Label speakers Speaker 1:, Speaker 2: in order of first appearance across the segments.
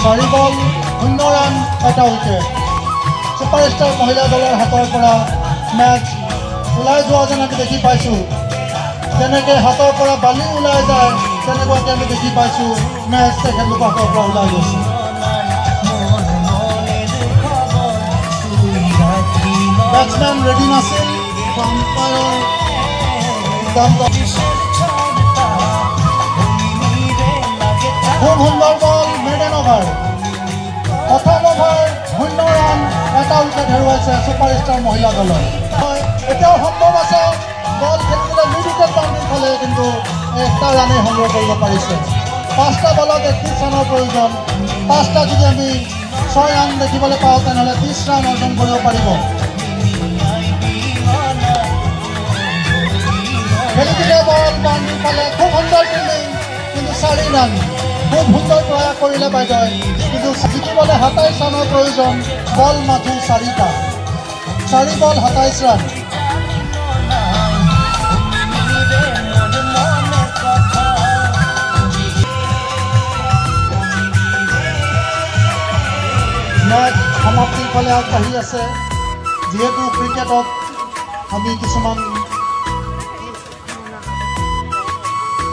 Speaker 1: 4 বল 0 run 1 wicket. Superstar মহিলা দলৰ হাতৰ পৰা মেচ ওলাই যোৱা যেন আমি দেখি পাইছোঁ। যেনেকৈ হাতৰ পৰা বালি ওলাই যায় তেনেকুৱাকৈ আমি দেখি পাইছোঁ মেচ তেখেতলোকৰ হাতৰ পৰা ওলাই গৈছে। বেটছমেন ৰেডি নাছিল, আম্পায়াৰ সিদ্ধান্ত। খুব সুন্দৰ বল, মেডেন অভাৰ। প্ৰথম অভাৰ 0 ৰান 1 উইকেট হেৰুৱাইছে ছুপাৰষ্টাৰ মহিলা দলৰ। এতিয়াও সম্ভৱ আছে, বল খেলিবলৈ মিড উইকেট বাউণ্ডেৰীৰ ফালে, কিন্তু 1 ৰানেই সংগ্ৰহ কৰিব পাৰিছে। 5টা বলত 31 ৰানৰ প্ৰয়োজন। 5টা যদি আমি 6 ৰান দেখিবলৈ পাওঁ তেনেহ'লে 30 ৰান অৰ্জন কৰিব পাৰিব। খেলি দিলে বল বাউণ্ডেৰীৰ ফালে, খুব সুন্দৰ ফিল্ডিং, কিন্তু 4 ৰান। খুব সুন্দৰ প্ৰয়াস কৰিলে বাইদেৱে, কিন্তু জিকিবলৈ 27 ৰানৰ প্ৰয়োজন। বল মাথো 4টা, 4 বল 27 ৰান। মেচ সমাপ্তিৰ ফালে আগবাঢ়ি আছে। যিহেতু ক্ৰিকেটত আমি কিছুমান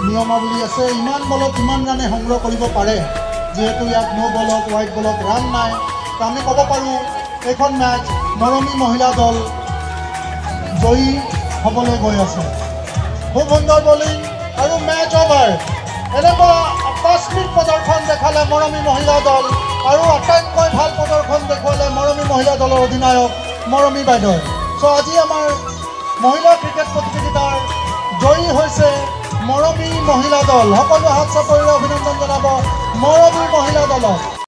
Speaker 1: নিয়মাৱলী আছে, ইমান বলত ইমান ৰানে সংগ্ৰহ কৰিব পাৰে। যিহেতু ইয়াত ন' বলত হোৱাইট বলত ৰান নাই, তো আমি ক'ব পাৰোঁ এইখন মেচ মৰমী মহিলা দল জয়ী হ'বলৈ গৈ আছে। খুব সুন্দৰ বলিং আৰু মেচ অভাৰ। এনেকুৱা আকস্মিক প্ৰদৰ্শন দেখালে মৰমী মহিলা দল আৰু আটাইতকৈ ভাল প্ৰদৰ্শন দেখুৱালে মৰমী মহিলা দলৰ অধিনায়ক মৰমী বাইদেৱে। চ' আজি আমাৰ মহিলা ক্ৰিকেট প্ৰতিযোগিতাৰ জয়ী হৈছে মৰমী মহিলা দল। সকলো হাত চাপৰিৰে অভিনন্দন জনাব মৰমী মহিলা দলক।